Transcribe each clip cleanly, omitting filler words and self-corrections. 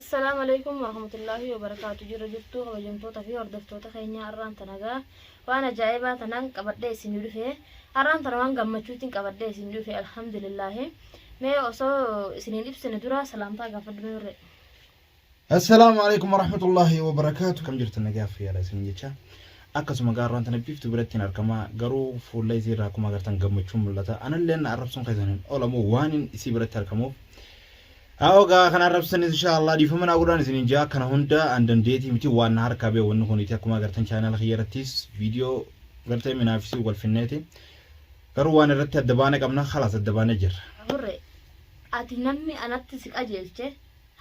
Assalaamu Aleykum Warahmatullaahi Wabarakaatu Jirra jirtuu kabajamtoota fi hordoftoota keenya har'aan tana gaa waan ajaa'ibaa tanaan qabadhee isin dhufe har'aan tana waan gammachuutiin qabadhee isin dhufe alhamdulillaahi mee osoo isiniin ibsine dura salaamtaa gaafadhu mee warree. Assalaamu alaikum warahmatullahi wabarakaatu. Kam jirtan nagaa fayyaadha isin jecha. Akkasuma gaarraan tana biftu biratti hin argama garuu fuula isii irraa akkuma agartan gammachuun mul'ata. Analleen arrabsuun keessan hin oolamu waan isii biratti argamuuf. Haa gaa kan arrabsanis inshaa Allah dhiifama naa godhaan isinin jaa kana hunda an dandeetii miti waan na harkaa bee wanni kuniti akkuma agartan channel kiyya irrattis video gartee minaafisii wal finneeti garuu waan irratti adda baane qabna khalaas adda baane jirra. Hurre ati namni anatti si qajeelche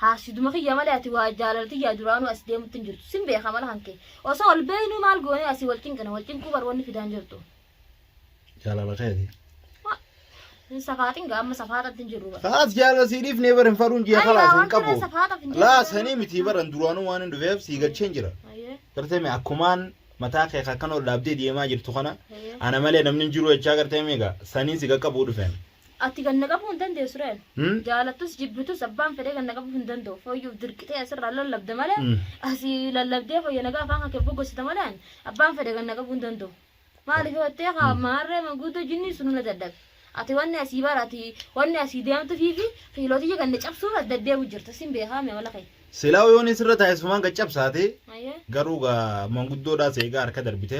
haasiduma kiyya malee ati waa jaalala tiyyaa duraanuu as deemutti hin jirtu sin beeka mala kan kee osoo wal beeynuu maal goonee asii wal cinqina wal cinquu bar wanni fidaan jirtu. Jaalala keeti. Hin safaaxin gaa amma safaaxatti hin jirru bara. Kalaas jaalala sii dhiifnee bara hin fadhuun ji'a Ayyaa kalaas hin waan qabu. kana safaaxaaf hin Laa jirru. sanii miti baran duraanuu waan hin dhufeef sii galcheen jira. Ayyee. Gartee mee akkumaan mataa kee kan ol dhaabdee deemaa jirtu kana Ayyee. ana malee namni hin jiru jechaa gartee meeqa saniin si qaqqabuu dhufeen. Ati ganna qabuu hin dandeessu reen. Hmm? Jaalattus jibbitus abbaan fedhee ganna qabuu hin danda'u. Fooyyuuf dirqitee asirraa lallabda malee asii lallabdee fooyya nagaa afaan kan kee goggosita malee abbaan fedhe ganna qabuu hin danda'u. Maaliif yoo jettee kaa maarree manguuddoo jinnii sunu na dadhabe. Ati wanni asii bara ati wanni asii deemtufii fi kiiloo tiyya ganna cabsuuf as deddeebu jirta sin beekaa mee mala kee. Silaa yoon sirra taa'e sumaan gad cabsaate Ayyee. garuu gaa manguddoodhaa seegaa harka darbite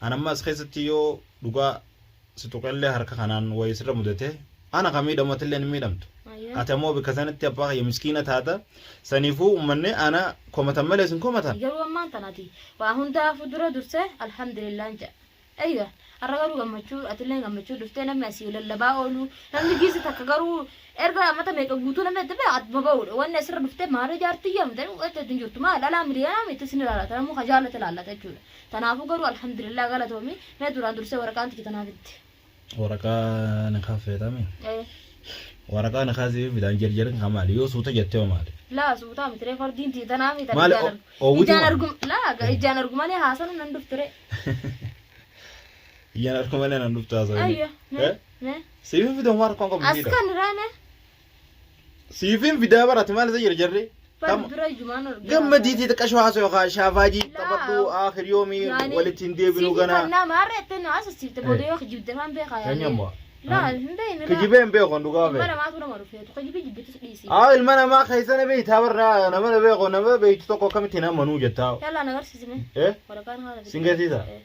an amma as keessatti yoo dhugaa si tuqellee harka kanaan wayii sirra mudate ana ka miidhamu atillee hin miidhamtu. Ayyee. Ati ammoo bikka sanitti abbaa kiyya miskiina taata saniifuu ummanni ana komatan malee sin komatan. Garuu ammaan tana ati waa hundaafuu dura dursee alhamdulillaan jedha. Eywa har'a garuu gammachuu atilleen gammachuu dhuftee namni asii lallabaa oolu namni giisa takka garuu erga amata meeqa guutuu namni adda ba'e aduma ba'uudha wanni asirra dhuftee maarree jaartii yaamte itti hin jirtu maal dhalaa miliyoonaa miti isin ilaallata namuu ka jaalate ilaallata jechuudha. Tanaafuu garuu alhamdulillah galatoomi mee duraan dursee waraqaan tiyya tanaaf itti. Waraqaa ni kaffeetame. Ee. Waraqaa ni kaasee fidaan jarjarin kan maali yoo suuta jettee hoo maali? Laa suutaa miti ree fardiin tiyya tanaa miti Maali ijaan argu. oowwiti Ijaan moo? argu laa ga ijaan argu malee haasanu nan dhuftu ree. Ijaan argu malee nan dhuftu haasawini. Ayyo mee Eh? mee. Siifin fida homaa rakkoon qabu As miidha. kan ree mee. Siifin fidaa bara ati maal isa jarjarri? Bar Kam dura ijumaan argee gammadiitii xiqqashoo haasoo yookaan shaafaajii Laa. taphadhuu aakhir yoomii Yaani walitti hin deebinuu siifin ganaa. kannaa maarree ettee nu haasofsiifte booda Eh. yoo kijibde afaan beekaa Eenyu yaani. ammoo? Laa hin beekne laa. Kijibee hin beeku dhugaa Ilma beeku. namaatu nama dhufeetu kijibii jibbitus dhiisii. Haa ilma namaa keessa na beektaa barra nama na beeku nama beektu tokko akkamitti hin amanuu jettaa. Yallaa na agarsiisi mee. Eh? Waraqaan haala Sin garsiisa? Eh.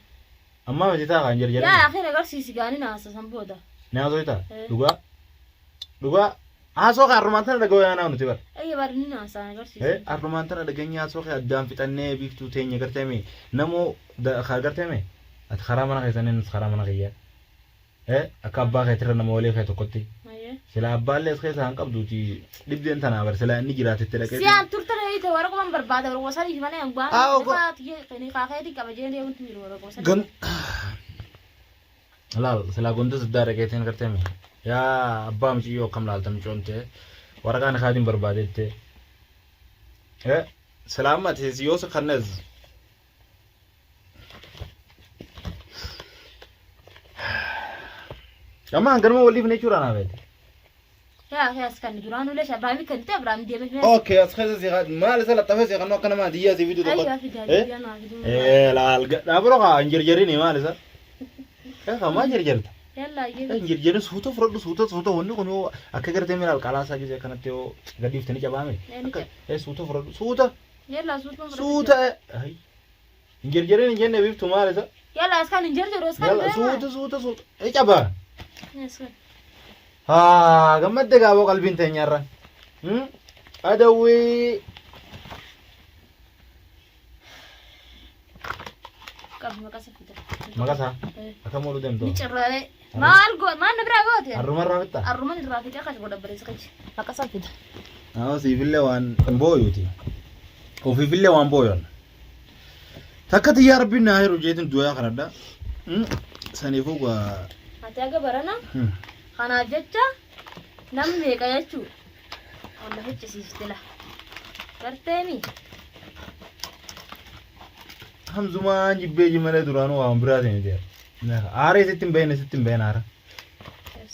Ammaa miti taa kan jarjarina. Yaa akhi na agarsiisi gaanii na haasa san booda. Ni haasoyta? Eh. Dhugaa? Dhugaa? Haasoo kee arrumaan tana dhaga'uu yaanaa nuti bar. Ayya bar ni naasa na agarsiisi. Eh, arrumaan tana dhageenye haasoo kee addaan fixannee biiftuu teenya gartee mee namoo da- ka gartee mee ati karaa mana keessanii anis karaa mana kiyyaa. Eh, akka abbaa keetirra nama walii kee tokkotti. Ayyee. Silaa abbaallee as keessaa hin qabduuti dhibdeen tanaa bar silaa inni jiraate itti dhaqee. Si aan turte reeyite waraquma barbaada waraquma saniif malee an waan Ah, ogo. kaakee qaba jeen deemuun jiru waraquma saniif. Gan laal silaa gonda saddaa dhaqeetiin gartee mee yaa abbaa muciyyoo akkam laalta mucoon ta'e waraqaan isaatiin barbaadeette. Eh, silaa amma ati yoo si kannes Amma hanganuma waliif ne jechuudha naa beekte. Yaa yaa as kan duraan ulee Abrahaamii kan ta'e Abrahaam deemee fi Okay, as keessa si maal isa laxxafee si kannoo akka nama diyyaa si fidu tokko. Ayyaa fidaa Eh? diyyaa naa fiduu. Eh, laal dhaaburo kaa hin jarjarini maal isa? Eh, kaa maal jarjarta? Yallaa Eh, iyyee. hin jarjarin suuta fudhadhu suuta suuta wanni kun yoo akka gartee milaal qalaasaa gisee kanatti yoo gadhiifte ni cabaame. Eh, ni Akka caba. eh suuta fudhadhu suuta Yallaa suuta fudhadhu. suuta. Ay. Hin jarjarin hin jenne biiftu maal isa? Yallaa as kan hin jarjaru as kan Yalla deema. suuta suuta suuta. Eh cabaa. As kan. Haa gammadde gaaboo qalbiin teenyarra. Hmm? Adawwii. Qabi maqasa fida. Maqasaa Eh. akkam ooluu deemtu? Ni cirree. Maal goo maal na biraa goote? Harrumarraa fixxa? Arruman irraa fixee akkas godha bareessa kachi. Maqasa fida. Haa siifillee waan hin booyuuti. Ofiifillee waan booyan. Takka tiyyaa rabbiin naa heeru jeetin du'aa kadhadha. Saniifuu gaa. Ati aga barana kanaaf jecha namni meeqa jechuu walla ficcisiifte la. Garteemi. Hamzumaan jibbee jimalee duraanuu waan biraatiin miti. Aaree sitti hin beekne sitti hin beekne aara.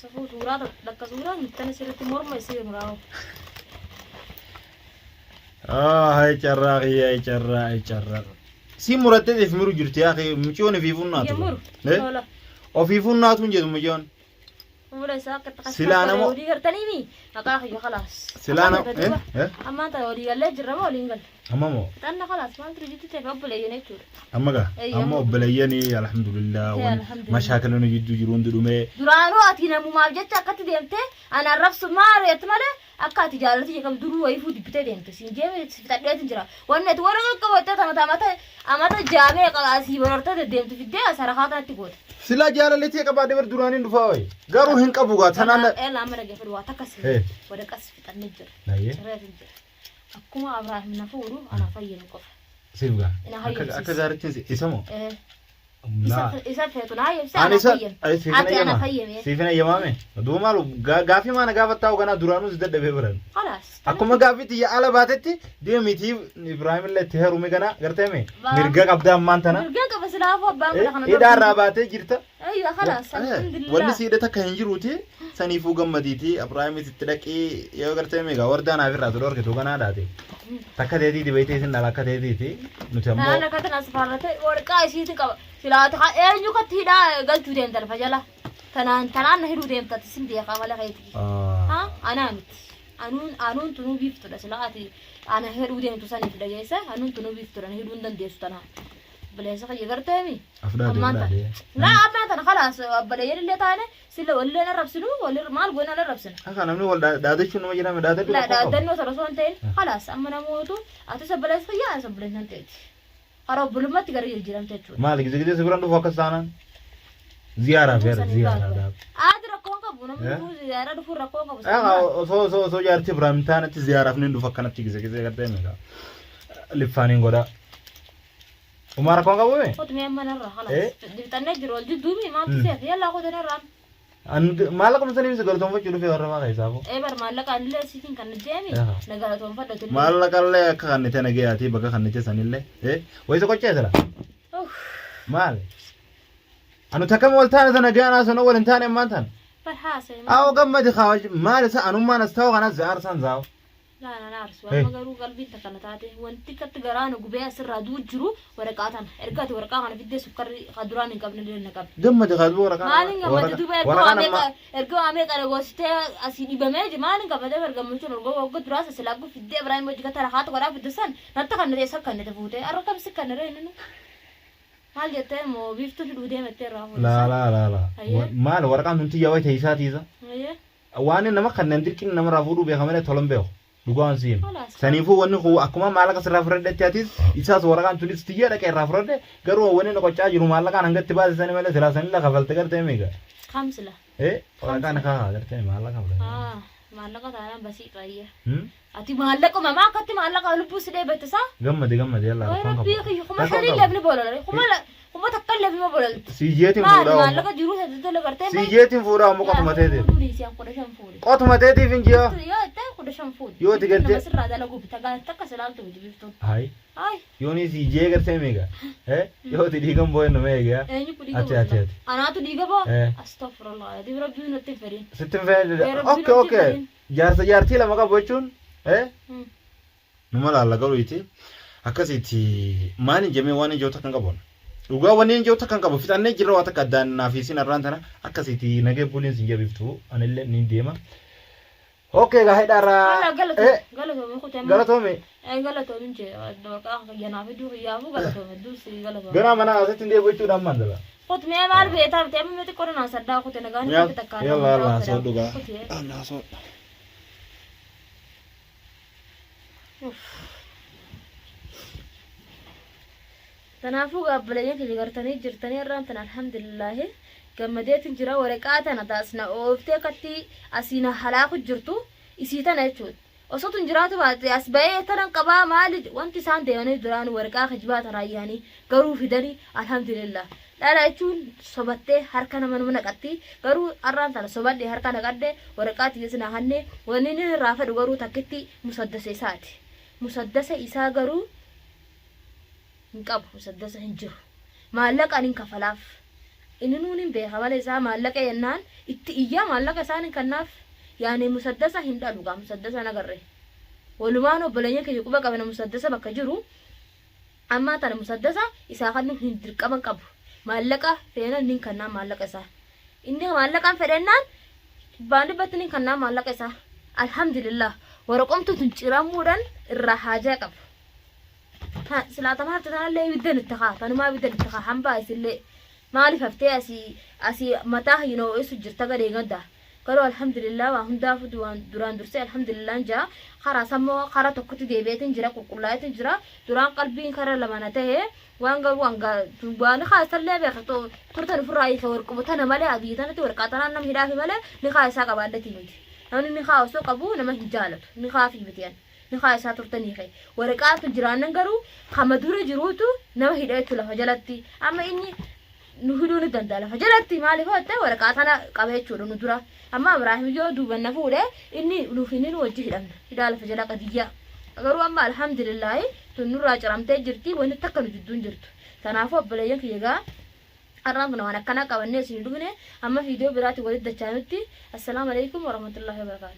Safuu suuraa bakka suuraa mittana sirriitti morma isii muraa'u. Ah, hay carraa kiyya, hay carraa, hay carraa. Si murattee if miru jirti yaa kee mucayyoon ofiifuu naatu. Yemmuru. Eh? Tola. Ofiifuu naatu hin jedhu mucayyoon. Fuula isaa akka itti Silaa nama- walii gartaniimi maqaa kiyya khalaas. Silaa nama- Ammaan eh? Eh? Ammaan tana walii gallee jirra moo waliin galle? Amma moo? Xanna khalaas maal ture jirti ta'e obboleeyyan jechuudha. Amma gaa? Eyya, Amma amma obboleeyyanii alhamdulillah Ee, waan alhamdulillah. mashaakala nu jidduu jiru hundi dhumee. Duraanuu ati namumaaf jecha akkatti deemtee ana arrabsu maal jette malee akka ati jaalala tiyya qabdu duruu wayiifuu dibbitee deemte siin jeeme si fixadheetin jira. Wanni ati warra qaqqabattee tamata amata amata jaamee asii barartee deddeemtu fiddee as harakaa tanatti goote. Silaa jaalala tiyya qabaadhe bar duraaniin dhufaa wayi. Garuu hin qabu gaa tanaan. Eelaa amma dhaggeeffadhu waa takka si Eh. waraqas fixannee jira. Nayyee. Cireetin jira. Akkuma Abrahaam na fuudhu ana fayyinu qofa. Siif gaa. Na Akka hayyamsiisi. akka gaariitti isa moo? Eh. Laa. Isa feetu na hayyamsiisa Ani ana isa fayyame. siif hin Ati ana hayyama. fayyame. Siif hin hayyamaame. Duuba maal gaafii maana gaafattaa'u kanaa duraanuu si dadhabee biran. Khalaas. Akkuma gaaffii tiyya ala baatetti deemitiif Ibraahim illee itti heerume kana garteeme mirga qabda ammaan tana. Mirga qaba silaafuu abbaan mana kana. Hidhaa irraa baatee jirta. Aywa khalaas alhamdulillah. Wanni siidha takka hin jiruuti saniifuu gammadiiti Ibraahimis itti dhaqii yoo garteeme egaa wardaa naaf irraa tu dhorkitu kanaa dhaate. Takka teetiiti beektee isin dhala akka teetiiti nuti ammoo. Naan akka tana asfaarrate warqaa isiitiin qaba. Silaati haa eenyu katti hidhaa galchuu deemta lafa jala. Tanaan tanaan na hidhuu deemta ati sin beekaa mala keetii. Ha anaa miti. Anuun anuun tunuu biiftudha silaa ati ana hidhuu deemtu saniif dhageessa anuun tunuu biiftudha na hidhuu hin dandeessu tanaan. Obboleessa kiyya garteemi. Afdaadee Ammaan tana. afdaadee. Laa ammaan tana khalaas obboleeyyan illee taane sila walillee hin arrabsinu walir maal goona hin arrabsina. Akka namni wal dhaadachuu nama jedhame dhaadachuu La rakkoo qabu. dhaadannoo sana osoo hin ta'in khalaas amma namootu atis obboleessa kiyya anis obboleessa hin ta'eeti. Karaa obbolummaatti gara jijjiiramte jechuudha. Maali gize gize si biraan dhufu akkas taanaan? Ziyaaraaf yaada ziyaaraadhaaf. Aati rakkoon qabu namni Eh? dhufuu ziyaaraa dhufuun rakkoon qabu. Osoo osoo osoo jaartii biraan hin taanetti ziyaaraaf ni dhufa akkanatti gize gize gartee meeqa. Liffaaniin godhaa. Umaa rakkoon qabu mee? Qotu mee amma narra Eh? khalaas. Dibxannee jiru wal jidduumi maaltu seef yallaa qotu narraan. Maallaqa saniif si galatoonfachuu dhufee warra maa keessaafu. Ee bar maallaqa illee sitiin kan deemi Aha. na galatoonfadha tullee. Maallaqa illee akka kannite nagayaatii bakka kannite sanillee. Wayisa qochee sila. Uff, Maali? Anu takkam wal taane sana nagayaan haasoo wal hin taane ammaan taane. bar haasa'e. Awo gammadi kaawaj maali isa anummaan as ta'u kanas zaar san zaawo. Laa na aarsu Hey. amma garuu qalbiin takka na taate wanti akkatti garaa na gubee asirraa du'u jiru waraqaa tana erga ati waraqaa kana fiddee sukkarri ka duraan hin qabne illee na qabne. Gammadi kaaduu waraqaa. Maaliin gammade duuba erga waa Waraqaan meeqa amma erga waa meeqa na goositee asii dhibamee jiru maaliin gammade bar gammachuun erga wagga duraas asii laaggu fiddee Ibraahim hojii katara haatu godhaa fidde san natti kan na teessa kan na fuute arra kam si kan na ree ninu. Maal jettee moo biiftuu hidhuu deemattee irraa fuute Laa san? laa laa laa. Ayyee. Maali waraqaan tun tiyya wayi teessaa tiisa. Ayyee. Waan nama kanneen dirqiin namarraa fuudhuu beeka malee tolan beeku. Dhugaan si hima. Khalaas. Saniifuu wanni kun akkuma maallaqa sirraa fudhadhetti atis isaas waraqaan tunis tiyya dhaqee irraa fudhadhe garuu wanni na qoccaa jiru maallaqaan hanga itti baase sani malee silaa sanillee kafalte gartee meeqa. Kam sila? Eh waraqaan kaa gartee maallaqa fudhadhe. Ah, maallaqa taanaan basii xayya. Hmm? Ati maallaquma maa akkatti maallaqa lubbuu si dheebette saa? Gammade gammade yallaa Way rakkoon rabbii qabu. kiyya kuma Rakkoon shanii qabu. lafni bololare kuma takka lafni ma bolalti. Siyyeetiin Maali fuudhaa maallaqa jiruu sadii tola gartee oommo. Siyyeetiin fuudhaa oommo qotuma teetiif. 15 fuudhe. Qotuma teetiif hin ji'a. Yoo itti 15 fuudhe. Yoo itti galtee- Nama sirraa dalaguu bita gaa takka silaaltu miti biftuun. Hayi. Ay Yoonii siyyee gartee meeqa? Eh yoo itti dhiigan boo'e nama eegaa. eenyu kun dhiiga Ati boolla? ati ati. Anaatu dhiiga boo? Eh. Astagfirullah. Ati rabbii nutti hin fedhin. Sitti hin fayyadu. Ee, Rabbiin Okay nutti okay. fedhin. Jaarsa jaartii lama qabu jechuun eh Hmm. numa laalla galuuti. Akkasitti maal hin jemee waan ijoo takka hin qabu. Dhugaa wanni ijoo takka hin qabu fixannee jirra waa takka addaan naaf isin arraan tana akkasitti nagee buliin sin jabiftu anillee ni deema. Okay gaa Wala hidhaarraa. galatoomi galatoomi kutee amma. Galatoomi. Eh galatoomi jee waraqaa kiyya naaf hedduu kiyyaafuu galatoomi hedduu si galatoomi. Ganaa mana asitti hin deebi'u jechuudha ammaan dala. Kut mee maal beektaa miti amma miti qorra naa saddaa kute nagaan Yaa- itti takkaa. yalla yalla haasoo dhugaa. Kutee. Haasoo. Kanaafuu gaabbileeyyan kiyya gartanii jirtanii irraan tana alhamdulillaahi gammadeetiin jira waraqaa tana taasna ooftee akkatti asii na halaaku jirtu isii tana jechuudha. Osoo tun jiraatu baate as ba'ee tanan qabaa maali wanti isaan deemanii duraan waraqaa kijibaa tana ayyaanii garuu fidanii alhamdulillah. Dhala jechuun sobattee harka nama nama naqatti garuu arraan tana sobadhe harka naqadhe waraqaa tiyyas na hanne wanni inni irraa fedhu garuu takkitti musaddasa isaati. Musaddasa isaa garuu hin qabu musaddasa hin jiru. Maallaqa ani hin kafalaaf. Inni nuun hin beeka malee isaa maallaqa jennaan itti iyyaa maallaqa isaan hin kennaaf. Yaani musaddasa hin dhalu gaa musaddasa hin agarre. Walumaan obboleeyyan kiyya quba qabna musaddasa bakka jiru. Ammaa tana musaddasa isaa kannu hin dirqama qabu. Maallaqa feenan nin kannaa maallaqa isaa. Inni maallaqaan fedhennaan dhibbaan dhibbatti nin kannaa maallaqa isaa. Alhamdulillah waraqomtu tun ciramuudhaan irraa haajaa qabu. Silaa tama hafte tanallee ibiddan itti kaa tanumaa ibiddan itti kaa hambaa isillee maaliif haftee asii asii mataa hin ho'isu jirta gadhee gaddaa. Garuu alhamdulillah waa hundaafuu duraan dursee alhamdulillaan jaa karaa sammoo karaa tokkotti deebi'eetiin jira qulqullaa'eetiin jira duraan qalbiin kara lama na ta'e waan garuu hanga waan kaasallee beeka turtan ofirraa hiike warquma tana malee biyya tanatti warqaa tanaan nama hidhaafi malee ni kaa isaa qabaadhatii miti namni ni kaa osoo qabu nama hin jaalatu ni kaafii miti ani ni kaa isaa turtan hiike waraqaatu jiraannan garuu kama dura jiruutu nama hidha jechuudha lafa jalatti amma inni nu hidhuu ni danda'a lafa jalatti maaliif yoo ta'e waraqaa tana qaba jechuudha nu dura amma Ibraahim yoo duuban na fuudhe inni nuuf inni nu wajji hidhamna hidhaa lafa jala qadiyyaa garuu amma alhamdulillaahi tun nurraa ciramtee jirti wanni takka nu jidduun jirtu kanaafuu obboleeyyan kiyya gaa har'aan kun waan akkanaa qabannee isin dhufne amma viidiyoo biraatti walitti dachaanutti assalaamu alaikum warahmatullaahi wabarakaatu.